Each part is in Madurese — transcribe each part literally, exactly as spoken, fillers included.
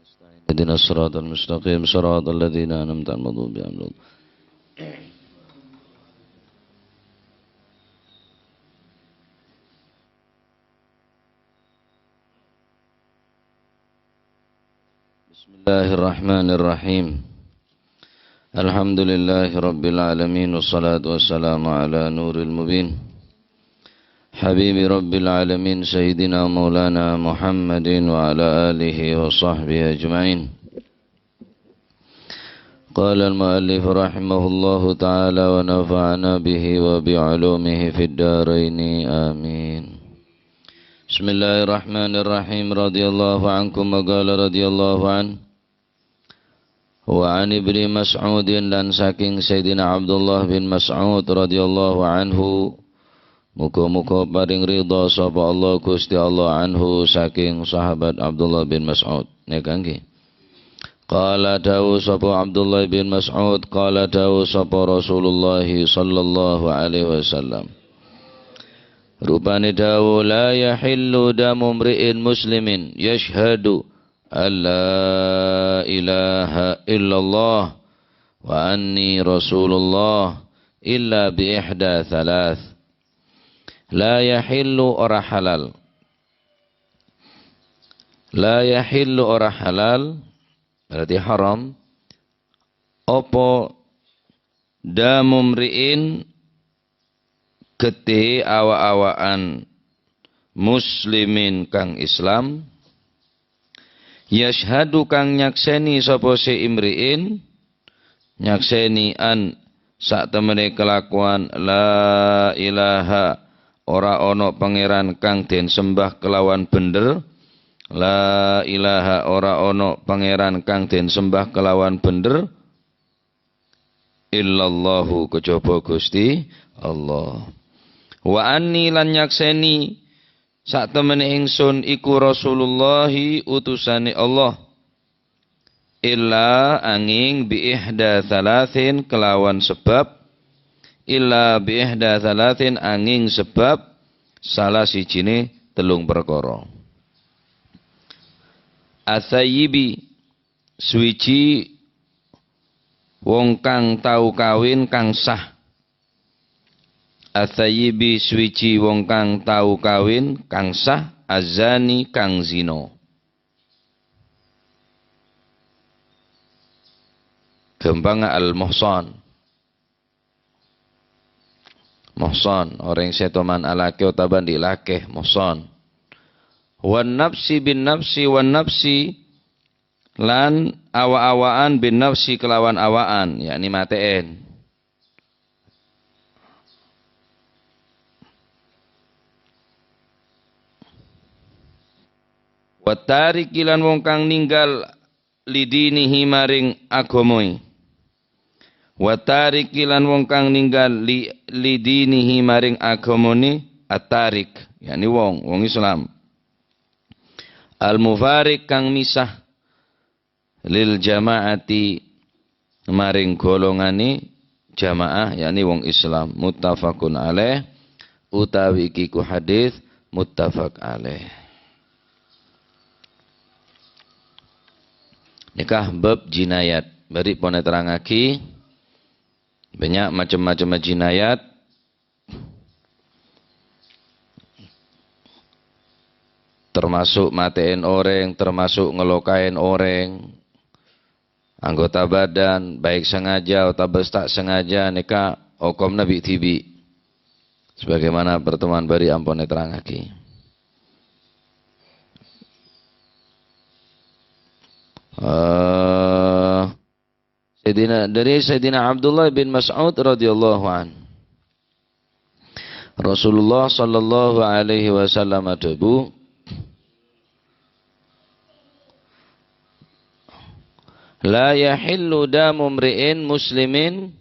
اهدنا الصراط المستقيم، صراط الذين أنعمت عليهم غير المغضوب عليهم ولا الضالين. بسم الله الرحمن الرحيم. الحمد لله رب العالمين، والصلاة والسلام على نور المبين، حبيب رب العالمين، سيدنا مولانا محمد وعلى آله وصحبه أجمعين. قال المؤلف رحمه الله تعالى ونفعنا به وبعلومه في الدارين، آمين. بسم الله الرحمن الرحيم. رضي الله عنكم، وقال رضي الله عنه، وعن ابن مسعود، lan saking Sayyidina Abdullah bin Mas'ud radhiyallahu anhu, muga-muga paring ridha sapa Allah, Gusti Allah, anhu, saking sahabat Abdullah bin Mas'ud. Nèka ngghi. Qala, dawuh sapa Abdullah bin Mas'ud, qala, dawuh sapa Rasulullah sallallahu alaihi wasallam. Rupane dawuh, "La yahillu damu mri'in muslimin yashhadu an la ilaha illallah wa anni rasulullah illa bi ihda thalath." La yahillu, ora halal. La yahillu, ora halal, berarti haram. Apa damu mri'in, ghettè awa'-awa'an muslimin kang Islam, yashhadu, kang nyaksènè sapa sè imri'in, nyaksènè an satemene kalakowan la ilaha, ora ana pangeran kang den sembah kelawan bender, la ilaha, ora ana pangeran kang den sembah kelawan bender, illallahu, kejaba Gusti Allah. Wa anni, lan nyakseni satemene ingsun iku Rasulullahi, utusane Allah. Illa, anging, bi ihda thalathin, kelawan sebab, illa bi ihda thalathin, anging sebab salah sijine tellung perkara. Atsayyibi, suwiji wong kang tau kawin kang sah. Atsayyibi, suwiji wong kang tau kawin kang sah, azani, kang zina. Gampang, al-muhsan. Muhsan, oreng sè toman alake otabâ andi' lake, muhsan. Wan nafsi bin nafsi, wan nafsi, lan awa'-awa'an bin nafsi kelawan awa'an, yakni mate'en. Wa tariki, lan wong kang ninggal, li dinihi, maring agamae. Wa tariki, lan wong kang ninggal, li, li dinihi, maring agamane, at-tarik, yakni wong, wong Islam. Al-mufariq, kang misah, lil jama'ati, maring golongane jamaah, yakni wong Islam. Muttafaqun alaih, utawi iki ku hadis muttafaq alaih. Nèka bab jinayat. Bâri' pon eterrangaghi, bânnya' macem-macemma jinayat. Termasuk mate'en oreng, termasuk ngelokaen oreng, anggota badan, baik sengaja otabâ ta' sengaja, nèka okomna bi'-dhibi'. Sebagaimana pertemuan bâri' ampon eterrangaghi. Eh, Sayyidina, dari Sayyidina Abdullah bin Mas'ud radhiyallahu anhu. Rasulullah sallallahu alaihi wasallam adhâbu, "La yahillu damu mri'in muslimin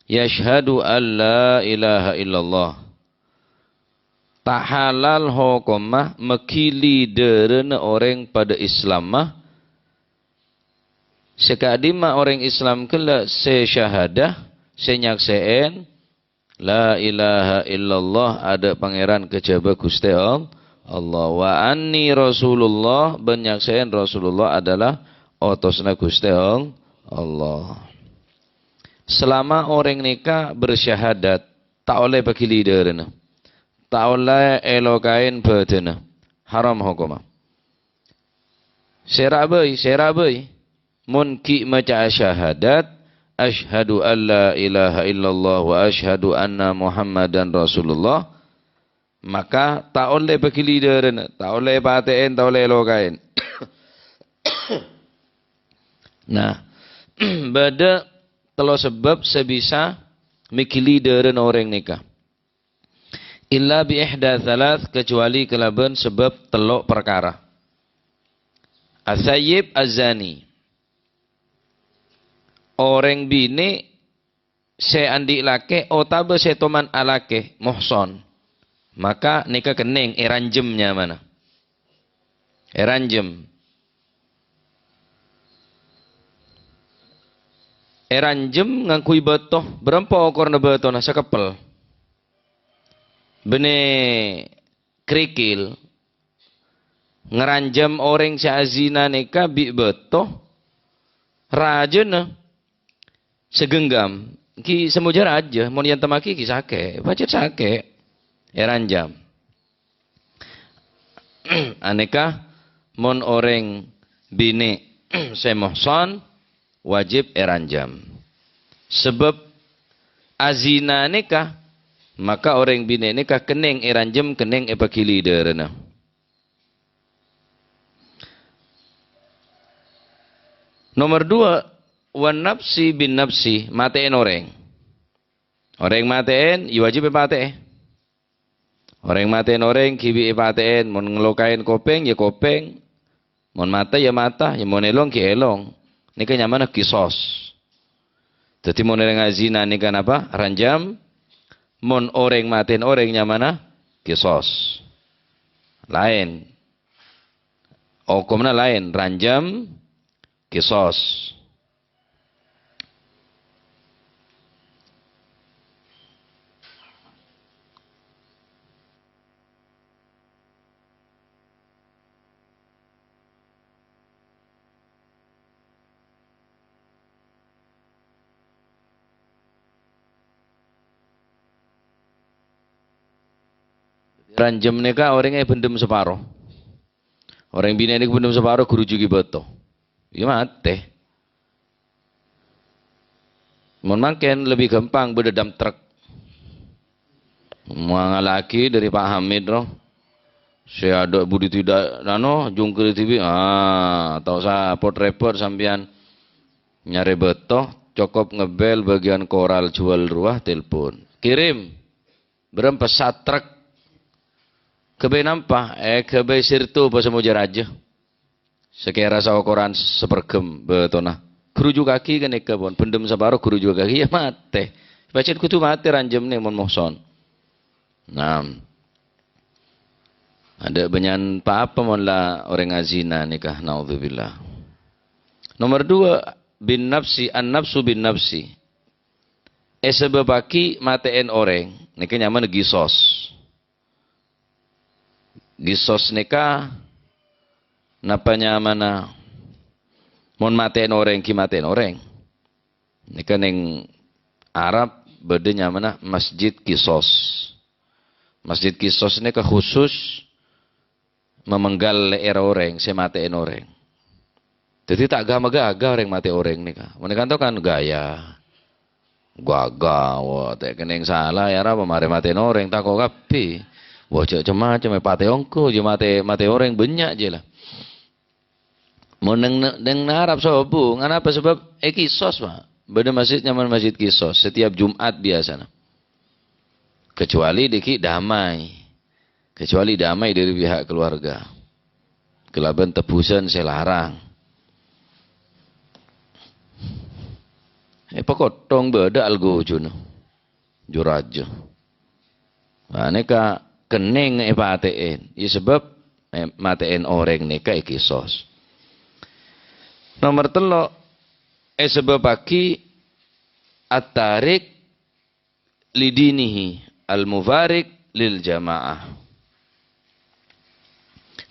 yashhadu an la ilaha illallah." Ta' halal hokomma magili dârâna oreng padâ Islamma, sè ka'dimma oreng Islam ghellâ' sè syahadah, sè nyaksè'en, "La ilaha illallah, adâ' Pangèran kajhâbhâ Ghustè All-, Allah. Wa anni Rasulullah, bân nyaksèn Rasulullah adalah otosna Ghustè All-, Allah. Selama orèng nèka bersyahadat, ta' ollè pagili dârâna. Ta' ollè èlokaè bâdânna. Haram hokomma. Sèra bhâi, sèra bhâi. Mon ghi' maca'a syahadat, "Asyhadu an la ilaha illallah wa asyhadu anna Muhammadan Rasulullah," maka ta' ollè pagili dârâna, ta' ollè èpatè'è, ta' ollè èlokaè. Nah, bâdâ tello' sabâb sè bisa mègili dârâna orèng nèka. Illa bi ihda thalath, kecuali kalabân sabâb tello' parkara. As-sayyib az-zani. Orèng binè' sè andi' lakè otabâ sè toman alakè, muhson. Maka nèka kennèng èranjhem nyamana. Èranjhem. Èranjhem ngangghuy bâto. Bârâmpa okorna bâtona? Sakeppel. Bânnè kerikil ngaranjhem orèng sè azina nèka bi' bâto rajâna. Sagenggam, ghi' samoja rajâ, mon èantemmaghi ghi' sakè', pajhât sakè', èranjhem. Anèka, mon orèng binè' sè muhson, wajib èranjhem. Sabâb azina nèka, maka orèng binè' nèka kennèng èranjhem, kennèng èpagili dârâna. Nomer dua, wan nafsi bin nafsi, matè'è orèng. Orèng matè'è, ya wajib èpatè'è. Orèng matè'è orèng ghi' bi' èpatè'è, mon ngelokaè kopèng, ya kopèng. Mon mata, ya mata, ya mon èlong, ghi' èlong. Nèka nyamana kisos. Dhâddhi mon orèng azina nèka napa? Ranjhem. Mon orèng matè'è orèng nyamana kisos. Laèn. Hokomma laèn, ranjhem, kisos. Ranjhem nèka orèng èbhendhem saparo. Orèng binè' nèka bhendhem saparo, ghurujughè bâto. Ya matè. Mon mangkèn lebbi ghâmpang bâdâ dump truck. Mangala'aghi dâri Pak Hamid, ro. Sè adâ' budi tidak, anu, jungkir dhibi'. Ah, ta' osa repot-repot sampèyan nyarè bâto, cokop ngebel bagian koral jual rowa, telpon. Kirim. Bârâmpa satrek. Ghâbây napa? Eh, ghâbây sèrto bâsa moja rajâ. Sakèra saokoran saperghem bâtona. Ghurujughâghi ghânèka pon. Bhendhem saparo ghurujughâghi, ya matè. Pajhât kodhu matè ranjhem nè mon muhson. Naam. Adâ' bânnya'an pa-apa mon la orèng azina nèka, naudzubillah. Nomer dua, bin nafsi, an-nafsu bin nafsi. Èsabâbbhâghi matè'è orèng, nèka nyamana ghisos. Ghisos nèka napa nyamana? Mon matè'è orèng, ghi matè'è orèng. Nèka neng Arab bâdâ nyamana Masjid Kisos. Masjid Kisos nèka khusus mamenggal lè'èrra orèng sè matè'è orèng. Dhâddhi ta' ghâ-magâghâ orèng matè'è orèng nèka. Mon kanto kan gaya. Gâgâ, wah, ta' kennèng sala, ya, ra, pamarè matè'è orèng, tako' kabbhi. Wah, jhâ' cem-macem, èpatè'è ongghu, jhâ' matè-, matè'è orèng bânnya' jiyâ, la. Mon neng, neng Arab sobung, anapa? Sabâb è Kisos, Pak. Bâdâ masjid nyamana Masjid Kisos, setiap Jumat biyasana. Kecuali dhâggi' damai. Kecuali damai dâri pihak keluarga. Kalabân tebusan sè larang. Èpakothong bâdâ alghujuna. Jurajâ. Nah, nèka kennèng èpatè'è. Iyâ sabâb, eh, matè'è orèng nèka è Kisos. Nomer tello', èsabâbbhâghi at-tariq lidinihi al-mufariq lil jamaah.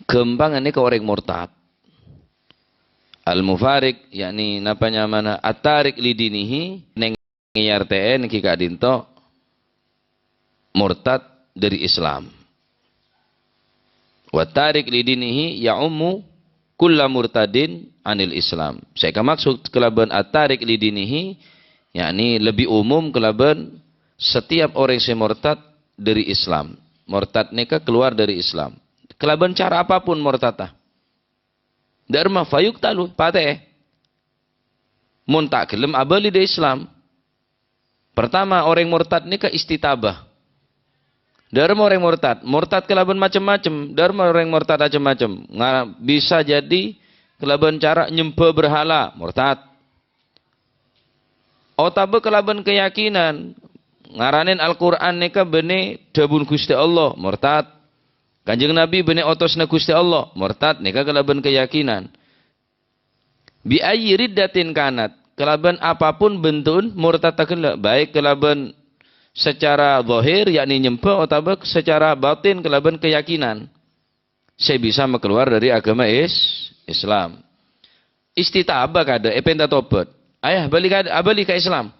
Ghâmpang nèka orèng murtad. Al-mufariq, yakni napa nyamana, at-tariq li dinihi, nèng èartè'è nènggi ka'dinto murtad dhâri Islam. Wa tariq li dinihi ya'ummu kulla murtadin anil Islam. Sè èkamaksud kalabân at-tariq li dinihi, yakni lebbi umum kalabân setiap orèng sè murtad dhâri Islam. Murtad nèka kalowar dhâri Islam. Kalabân cara apapun murtadda. Dâ'remma fayuqtalu, patè'è. Mon ta' ghellem abâli dhâ' Islam. Pertama, orèng murtad nèka istitabah. Dâ'remma orèng murtad, murtad kalabân macem-macem. Dâ'remma orèng murtad macem-macem. Nga-, bisa jadi kalabân cara nyembhâ berhala, murtad. Otabâ kalabân keyakinan, ngaranèn Al-Qur'an nèka bânnè dhâbuna Ghustè Allah, murtad. Kanjeng Nabi bânnè otosna Ghustè Allah, murtad, nèka kalabân keyakinan. Bi ayyi riddatin kanat, kalabân apapun bentu'en murtadda ghellâ', baik kalabân secara zahir, yakni nyembhâ, otabâ secara batin kalabân keyakinan sè bisa makalowar dhâri aghâma Is-, Islam. Istitabah kadhâ', èpènta tobat. Ayah, bâli ka, abâli ka Islam.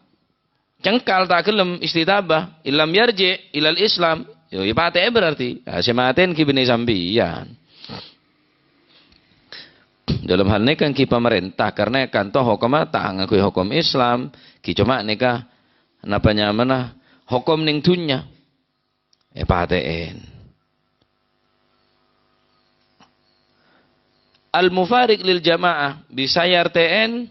Cengkal ta' ghellem istitabah, illam yarji' ilal Islam, yo, ya patè'è berarti. Ah, sè matè'è ghi bânnè sampèyan. Dalam hal nèka ghi pamarènta, karena kanto hokomma ta' ngangghuy hokom Islam, ghi coma nèka napa nyamana hokom nèng dhunnya. Èpatè'è. Al-mufariq lil jama'ah, bisa èartè'è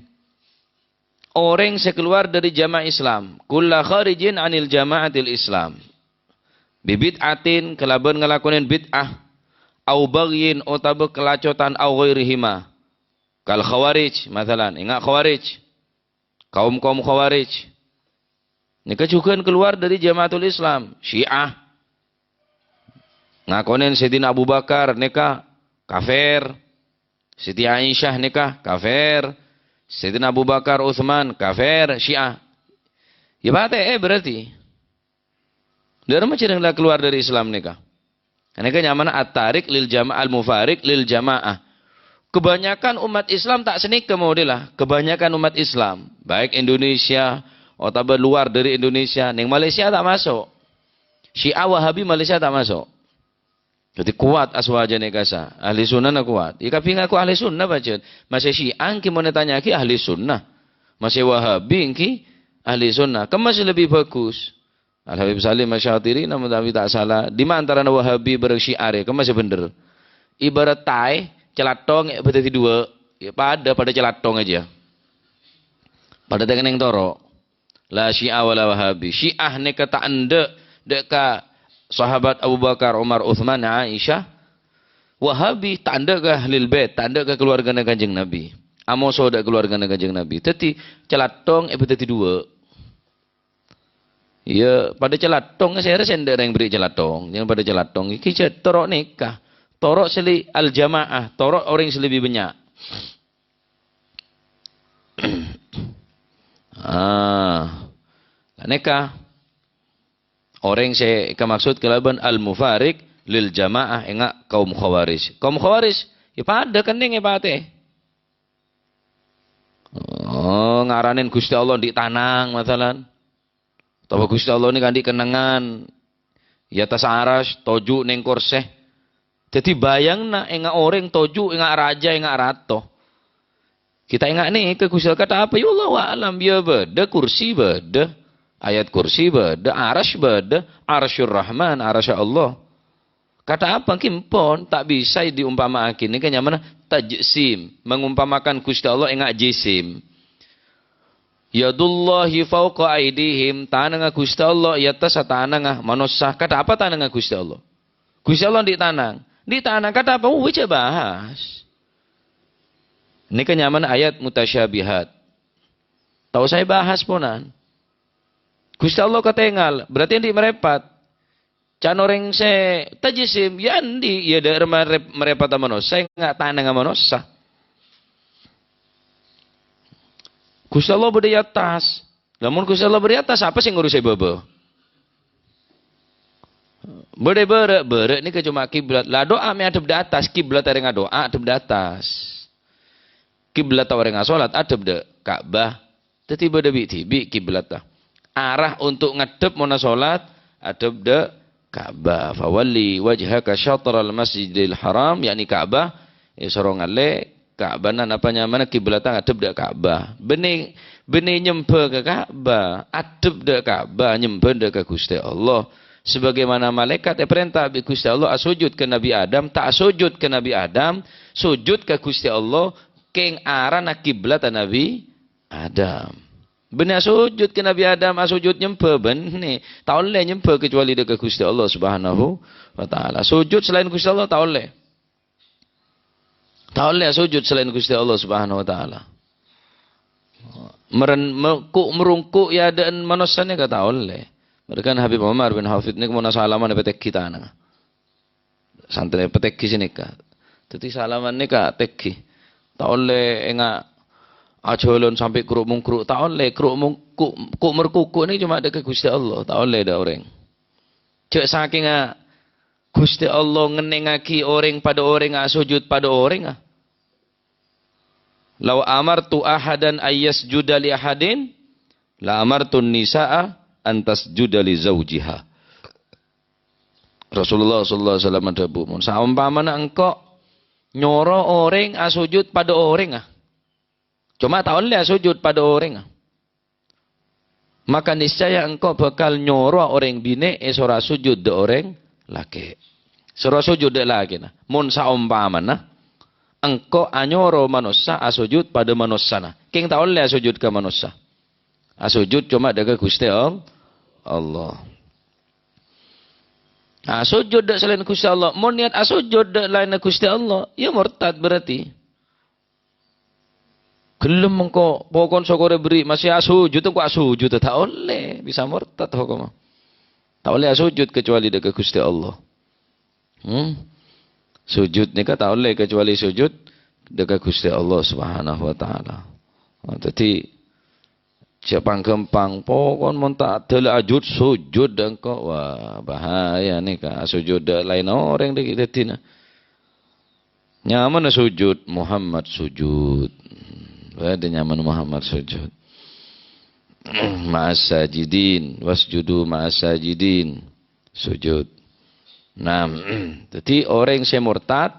orèng sè kalowar dhâri jamaah Islam, kulla kharijin anil jama'atil Islam. Bi bid'atin, kalabân ngalakonè bid'ah, au baghyin, otabâ kalacotan, au ghairihima. Kal Khawarij, masalan, enga' Khawarij. Kaum-kaum Khawarij. Nèka jhughân kalowar dhâri Jamaatul Islam, Syiah. Ngakonè Sayyidina Abu Bakar nèka kafir. Siti Aisyah nèka kafir. Sayyidina Abu Bakar, Utsman kafir, Syiah. Ya patè'è berarti. Dâ'remma jhârâng la kalowar dhâri Islam nèka. Nèka nyamana at-tariq lil jama-, al-mufariq lil jamaah. Kebanyakan umat Islam ta' sanèka modella. Kebanyakan umat Islam, baik Indonesia otabâ luar dhâri Indonesia, nèng Malaysia ta' maso'. Syiah Wahabi Malaysia ta' maso'. Dhâddhi kowat aswajana kasa. Ahli sunnahna kowat. Iyâ, kabbhi ngaku ahli sunnah, pajhât. Masè Syiah, ènggi mon ètanya'aghi ahli sunnah. Masè Wahabi, ènggi ahli sunnah. Kemma sè lebbi bhâghus? Al-Habib Salim Asy-Syatiri, namong tapi ta' sala, dimma antarana Wahabi bâreng Syiah rè, kemma sè bhendher? Ibarat taè, calathong, èbâdâddhi duwâ'. Ya, padâ, padâ calathong jâ. Padâ ta' kennèng toro'. La Syiah wa la Wahabi. Syiah nèka ta' endâ' dâ' ka sahabat Abu Bakar, Umar, Utsman, Aisyah. Wahabi ta' endâ' ka Ahlul Bait, ta' endâ' ka kaluwargana Kanjeng Nabi. Amoso dâ' kaluwargana Kanjeng Nabi. Dhâddhi, calathong èbâdâddhi duwâ'. Iyâ, padâ calathong, sèra sè endâ' rèng bâri' calathong. Jhâ' padâ calathong. Iki jhâ' toro' nèka. Toro' sè li-, al-jamaah. Toro' orèng sè lebbi bânnya'. Ah. Nèka. Orèng sè èkamaksud kalabân al-mufariq lil jamaah, enga' kaum Khawarij. Kaum Khawarij, ya padâ kennèng èpatè'è. Oh, ngaranèn Ghustè Allah andi' tanang, masalan. Otabâ Ghustè Allah nèka andi' kennengngan, è attas aras, toju' nèng korsè. Dhâddhi bâjângnga enga' orèng toju', enga' rajâ, enga' rato. Kita enga' nèka Ghustè Allah kata apa? Ya, Allahu a'lam, ya bâdâ, kursi bâdâ, ayat kursi bâdâ, aras bâdâ, arsyur Rahman, arasy Allah. Kata apa? Ènggi empon, ta' bisa diumpama'aghi. Nèka nyamana tajsim, mengumpamakan Ghustè Allah enga' jisim. Yadullahi fauqa aidihim, tanangnga Ghustè Allah è attassa tanangnga manossa. Kata apa tanangnga Ghustè Allah? Ghustè Allah andi' tanang. Andi' tanang, kata apa? Oh, jhâ' bahas. Nèka nyamana ayat mutasyabihat. Ta' osa èbahas ponan. Ghustè Allah katèngal, berarti andi' marèpat. Can orèng sè tajsim, ya andi', ya dâ' remma rep-, marèpatta manossa, enga' tanangnga manossa. Ghustè Allah bâdâ è attas. Lamon Ghustè Allah bâdâ è attas, sapa sè ngurus è bâbâ? Bâdâ bârâ', bârâ' nèka coma kiblat. La, du'a mè' adhep dâ' attas, kiblat orèng adu'a adhep dâ' attas. Kiblat orèng asolat adhep dâ' Ka'bah. Dhâddhi bâdâ bi'-dhibi' kiblatta. Arah untuk ngadhep mon asolat adhep dâ' Ka'bah. "Fawalli wajhaka syatral Masjidil Haram," yakni Ka'bah. Èsoro ngallè Ka'bahna napa nyamana kiblatta adhep dâ' Ka'bah. Bânnè, bânnè nyembhâ ka Ka'bah, adhep dâ' Ka'bah, nyembhâ dâ' ka Ghustè Allah. Sebagaimana malaèkat èparènta bi' Ghustè Allah asojud ka Nabbhi Adam, ta' asojud ka Nabbhi Adam, sojud ka Ghustè Allah, kèng arana kiblatta Nabbhi Adam. Bânnè asojud ka Nabbhi Adam, asojud nyembhâ, bânnè. Ta' ollè nyembhâ kecuali dâ' ka Ghustè Allah Subhanahu wa Ta'ala. Sojud salaèn Ghustè Allah ta' ollè. Ta' ollè asojud salaèn Ghustè Allah Subhanahu wa Ta'ala. Meren-, me-, ku-, merungku' è adâ'na manossa nèka ta' ollè. Mereka Habib Umar bin Hafid nèka mon asalaman èpatèghi tana. Santrè patèghi sanèka. Dhâddhi salaman nèka tèghi. Ta' ollè enga' ajhâlân sampè' kru'-mongkru', ta' ollè kru'-mongku', ku'-, merkuku' nèka coma dâ' ka Ghustè Allah, ta' ollè dâ' orèng. Jhâ' sakènga Ghustè Allah ngennengngaghi orèng padâ orèngnga asojud padâ orèngnga. "Lau amartu ahadan ayyasjuda li ahadin, la amartun nisa'a an tasjuda li zaujiha." Rasulullah sallallahu alaihi wasallam adhâbu, "Mon saompamana engko' nyoro orèng asojud padâ orèngnga, coma ta' ollè asojud padâ orèngnga, maka niscaya engko' bhâkal nyoro orèng binè' èsoro asojud dâ' orèng lakè'." Soro asojud dâ' lakèna. Mon saompamana engko' anyoro manossa asojud padâ manossana, kèng ta' ollè asojud ka manossa. Asojud coma dâ' ka Ghustè All-, Allah. Asojud dâ' salaèn Ghustè Allah. Mon niat asojud dâ' laènna Ghustè Allah, ya mortad berarti. Ghellem engko', pokon sokkorè bherri', masè asojud, engko' asojud, ta' ollè. Bisa mortad hokomma. Ta' ollè asojud kecuali dâ' ka Ghustè Allah. Hmm? Sojud nèka ta' ollè kecuali sojud dâ' ka Ghustè Allah Subhanahu wa Ta'ala. Nah, dhâddhi, jhâ' pang-ghâmpang, pokon mon ta' dâla ajud sojud engko', wah, bahaya nèka, sojud dâ' laèn orèng dhâggi' dhâddhina. Nyamana sojud, Muhammad sojud. Bâdâ nyamana Muhammad sojud. Ma'as sajidin, wasjudu ma'as sajidin. Sojud. Nah, dhâddhi orèng sè mortad,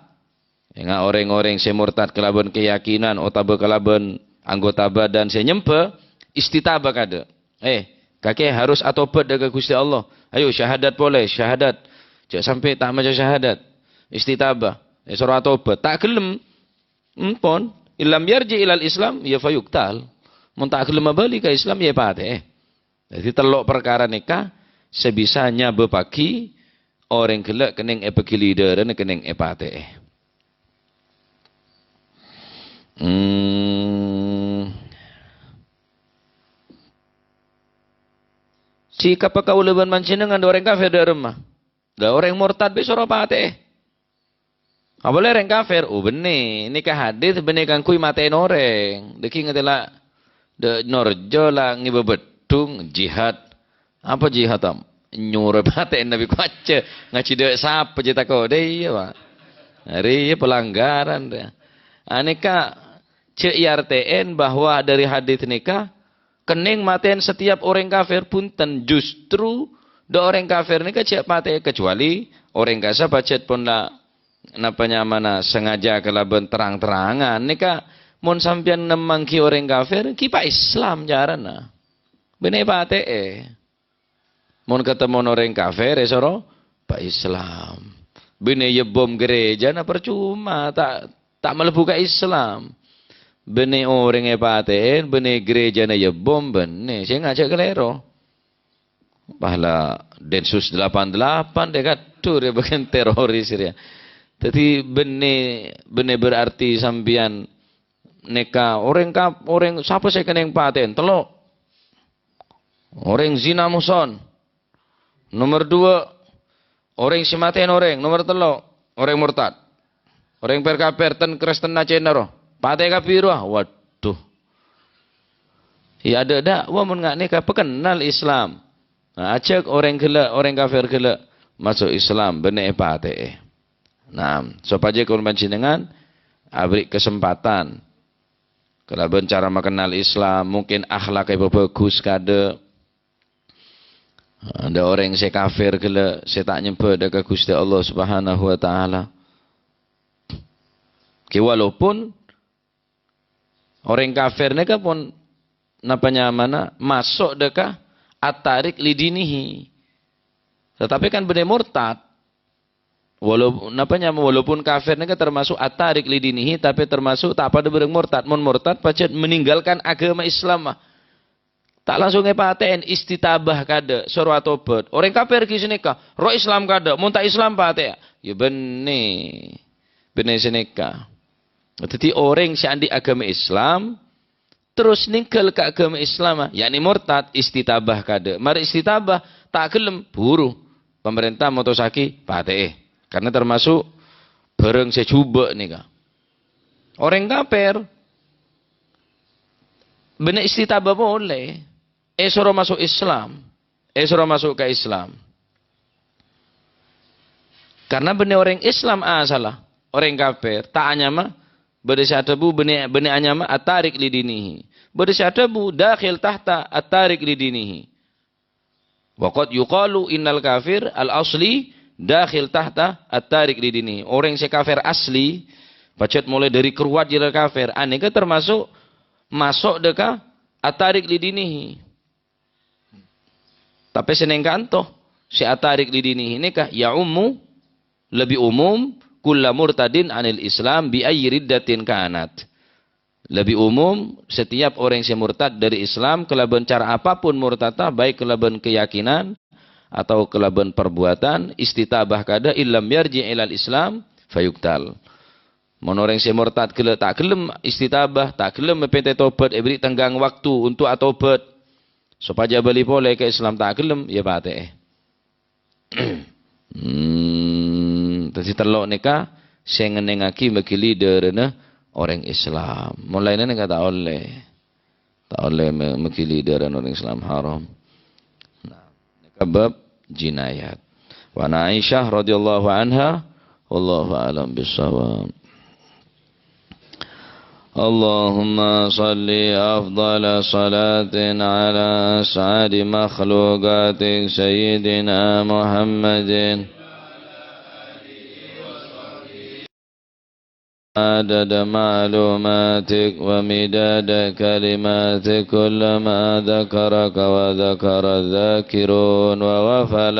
enga' orèng-orèng sè mortad kalabân keyakinan otabâ kalabân anggota badan sè nyembhâ, istitabah kadâ'. Eh, kakè harus atobat dâ' ka Ghustè Allah. Ayo, syahadat polè, syahadat. Jhâ' sampè' ta' maca syahadat. Istitabah. Èsoro atobat. Ta' ghellem. Empon. Illam yarji' ilal Islam, ya fayuktal. Mon ta' ghellem abâli ka Islam, ya èpatè'è. Dhâddhi, tello' parkara nèka sè bisa nyabâbbhâghi orèng ghellâ' kennèng èpaghili dârâna, kennèng èpatè'è. Hmm. Sikappa kaulâ bân panjhennengngan dâ' orèng kafir dâ' remma. Dâ' orèng mortad bhâi soro patè'è. Apolè orèng kafir, oh, bânnè. Nèka hadis bânnè kaangghuy matè'è orèng. Dhâggi' ngatèla dâ' Norjo la ngèbâ bheddhung, jihad. Apa jihad, Am? Nyoro patè'è Nabi Kwaca. Ngajhi dâ' sapa jiyâ tako'? Dâ' iyâ, Pak. Arèya pelanggaran, dâ'. Anèka jhâ' èartè'è bahwa dâri hadis nèka, kennèng matè'è setiap orèng kafir, bhunten. Justru dâ' orèng kafir nèka jhâ' patè'è, kecuali orèng ka'issa' pajhât pon la, napa nyamana, sengaja kalabân terang-terangan. Nèka mon sampèyan nemmangghi orèng kafir, ghi' pa Islam carana. Bânnè patè'è. Mon katemmo orèng kafir, èsoro pa Islam. Bânnè èbom gerejana, percuma, ta', ta' mlebu ka Islam. Bânnè orèng èpatè'è, bânnè gerejana èbom, bânnè. Sè ngajhâk kalèro. Pahala Densus delapan delapan, dâ' kadhu rèya bâgiyân teroris rèya. Dhâddhi bânnè, bânnè berarti sampèyan nèka orèng kap-, orèng sapa sè kennèng patè'è? Tello'. Orèng zina muson. Nomer dua, orèng sè matè'è orèng. Nomer tello', orèng mortad. Orèng per-kaper, ten Kristen nacèna ro. Patè'è kabbhi rowa. Waduh. Iyâ, adâ' dâ'wa mon nga' nèka pakennal Islam. Nah, ajhâk orèng ghellâ', orèng kafir ghellâ'. maso' Islam, bânnè èpatè'è. Naam, sopajâ kaulâ panjhennengngan aberri' kasempatan kalabân cara makennal Islam, mungkin akhlak èpabhâghus kadâ'. Adâ' orèng sè kafir ghellâ', sè ta' nyembâ dâ' ka Ghustè Allah Subhanahu wa Ta'ala. Ghi walaupun orèng kafir nèka pon napa nyamana maso' dâ' ka at-tariq li dinihi. Tetapi kan bânnè murtad. Walau-, napa nyama, walaupun kafir nèka termasuk at-tariq li dinihi, tapè termasuk ta' padâ bârâng murtad. Mon murtad pajhât meninggalkan aghâma Islam, ah. Ta' langsung èpatè'è, istitabah kadâ', soro atobhât. Orèng kafir ghi' sanèka, rowa Islam kadâ', mon ta' Islam patè'è. Yâ bânnè. Bânnè sanèka. Dhâddhi orèng sè andi' aghâma Islam, terros nèngghâl ka aghâma Islam, yakni murtad, istitabah kadâ'. Marè istitabah, ta' ghellem, buru pamarènta motossaghi patè'è. Karena termasuk bârâng sè jhubâ' nèka. Orèng kafir, bânnè istitabah polè, èsoro maso' Islam, èsoro maso' ka Islam. Karena bânnè orèng Islam asalla, orèng kafir, ta' anyama, bâdâ sè adhâbu bânnè, bânnè anyama at-tariq li dinihi. Bâdâ sè adhâbu dakhil tahta at-tariq li dinihi. Wa qad yuqalu innal kafir al-asli dakhil tahta at-tariq li dinihi. Orèng sè kafir asli, pajhât molaè dâri karowa jârèya kafir, anèka termasuk maso' dâ' ka at-tariq li dinihi. Tapè sè nèngka'anto, sè at-tariq li dinihi nèka ya'ummu, lebbi umum, kulla murtadin anil Islam bi ayyi riddatin kanat. Lebbi umum, setiap orèng sè murtad dâri Islam kalabân cara apapun murtadda, baik kalabân keyakinan atau kalabân perbuatan, istitabah kadâ', illam yarji' ilal Islam, fayuqtal. Mon orèng sè murtad ghellâ' ta' ghellem istitabah, ta' ghellem mèpèntè tobhât, èbâri' tenggang waktu untuk atobhât, sopajâ abâli polè ka Islam, ta' ghellem, yâ patè'è. Hmm, dhâddhi tello' nèka sè ngennengngaghi maghi lidârânna orèng Islam. Mon laènna nèka ta' ollè. Ta' ollè me-, maghi lidârân orèng Islam, haram. Nah, nèka bab jinayat. Wa an Aisyah radhiyallahu anha, wallahu a'lam bissawab. اللهم صل أفضل صلاة على أسعد مخلوقاتك سيدنا محمد عدد معلوماتك ومداد كلماتك كلما ذكرك وذكر الذاكرون وغفل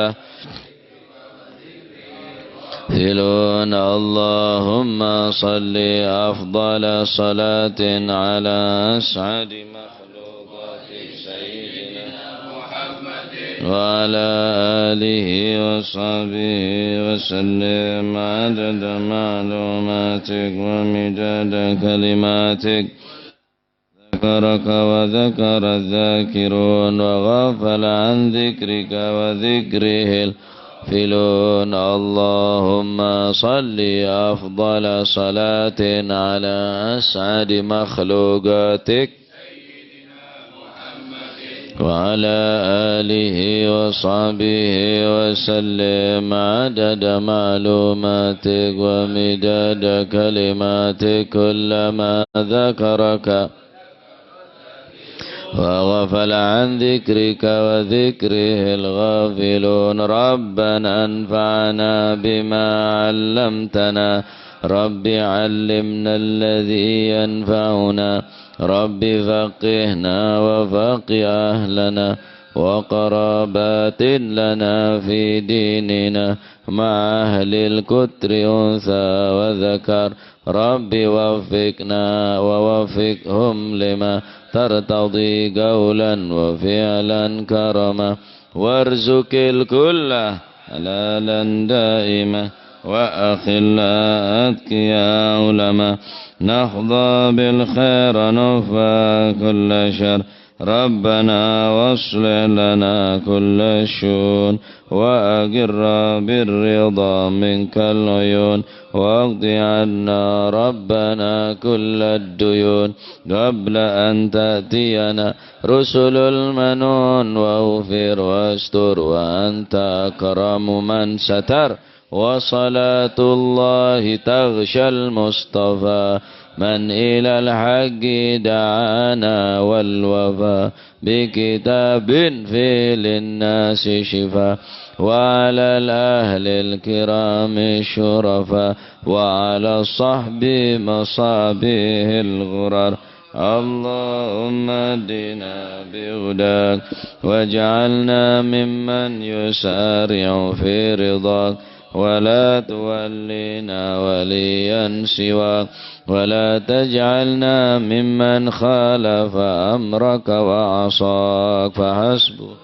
يغفلون. اللهم صل أفضل صلاة على أسعد مخلوقاتك سيدنا محمد وعلى آله وصحبه وسلم عدد معلوماتك ومداد كلماتك. ذكرك وذكر الذاكرون وغفل عن ذكرك وذكره الغافلون. اللهم صل أفضل صلاة على أسعد مخلوقاتك وعلى آله وصحبه وسلم عدد معلوماتك ومداد كلماتك كلما ذكرك وغفل عن ذكرك وذكره الغافلون. ربنا انفعنا بما علمتنا. رب علمنا الذي ينفعنا. رب فقهنا وفقه أهلنا وقرابات لنا في ديننا مع أهل القطر أنثى وذكر. رب وفقنا ووفقهم لما ترتضي قولا وفعلا كرما. وارزق الكل حلالا دائما وأخلاء أتقياء علما. نحظى بالخير نكفى كل شر. ربنا واصلح لنا كل الشؤون، وأقر بالرضا منك العيون، واقض عنا ربنا كل الديون، قبل أن تأتينا رسل المنون، واغفر واستر وأنت أكرم من ستر، وصلاة الله تغشى المصطفى، من إلى الحق دعانا والوفا، بكتاب فيه للناس شفاء، وعلى الأهل الكرام الشرفاء، وعلى الصحب مصابيح الغرر. اللهم اهدنا بهداك، واجعلنا ممن يسارع في رضاك، ولا تولنا وليا سواك، ولا تجعلنا ممن خالف أمرك وعصاك. فحسبنا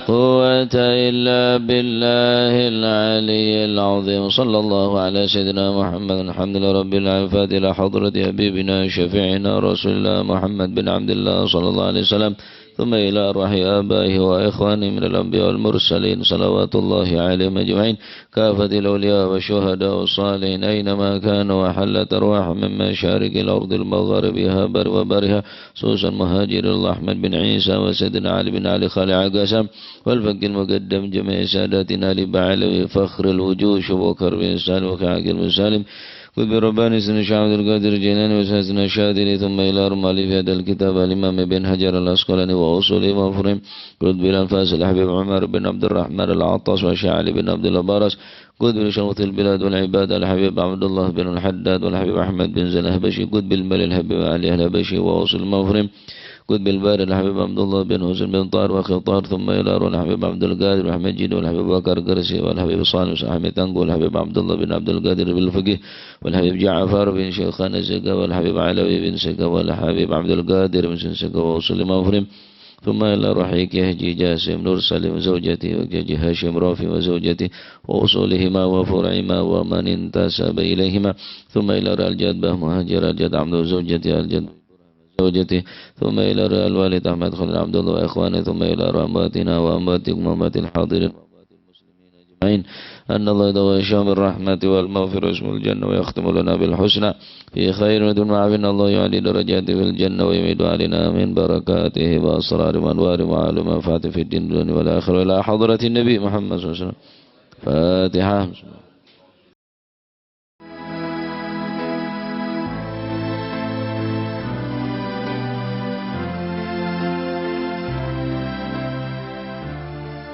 قوة إلا بالله العلي العظيم. صلى الله على سيدنا محمد. الحمد لله رب العالمين. الفاتحة إلى حضرة حبيبنا شفيعنا رسول الله محمد بن عبد الله صلى الله عليه وسلم. ثم إلى أرواح آبائه وإخوانه من الأنبياء والمرسلين صلوات الله عليهم أجمعين. كافة الأولياء والشهداء والصالحين أينما كانوا، وحلت أرواحهم من مشارق الأرض لمغاربها بر وبرها، خصوصا مهاجر الله أحمد بن عيسى وسيدنا علي بن علي خالع قاسم والفك المقدم جميع ساداتنا آل بعلوي فخر الوجود شبوكر بن سالم وكعك المسالم قطب رباني سيدنا الشيخ عبد القادر الجيلاني وسيدنا الشاذلي، ثم إلى أرواح مؤلف هذا الكتاب الإمام ابن حجر العسقلاني وأصوله وفروعه قطب الأنفاس الحبيب عمر بن عبد الرحمن العطاس والشيخ علي بن عبد الله براس قطب شموخ البلاد والعباد الحبيب عبد الله بن الحداد والحبيب أحمد بن زين الحبشي قطب المال الحبيب علي الحبشي وأصول المفرم قطب البار الحبيب عبد الله بن حسين بن طاهر وأخي طاهر، ثم إلى أرواح الحبيب عبد القادر والحبيب مجيد والحبيب بكر قرشي والحبيب صالح أحمد تنقو والحبيب عبد الله بن عبد القادر بالفقيه والحبيب جعفر بن شيخان الزكا والحبيب علوي بن سكا والحبيب عبد القادر بن سكا وأصول المفرم. ثم إلى روح كي حجي جاسم نور سليم وزوجته وكي حجي هاشم رافي وزوجته وأصولهما وفروعهما ومن انتسب إليهما. ثم إلى روح الجد باه مهاجر الجد عبد وزوجته الجد زوجته. ثم إلى روح الوالد أحمد خليل عبد الله وإخوانه. ثم إلى روح أمواتنا وأمواتكم وأموات الحاضرين وأموات المسلمين أجمعين. أن الله يتغشاهم بالرحمة والمغفرة ويسكنهم الجنة ويختم لنا بالحسنى في خير ودنيا معافين. الله يعلي درجاته في الجنة ويمد علينا من بركاته وأسراره وأنواره وعلومه وفاتحه في الدين والدنيا والآخرة إلى حضرة النبي محمد صلى الله عليه وسلم. الفاتحة.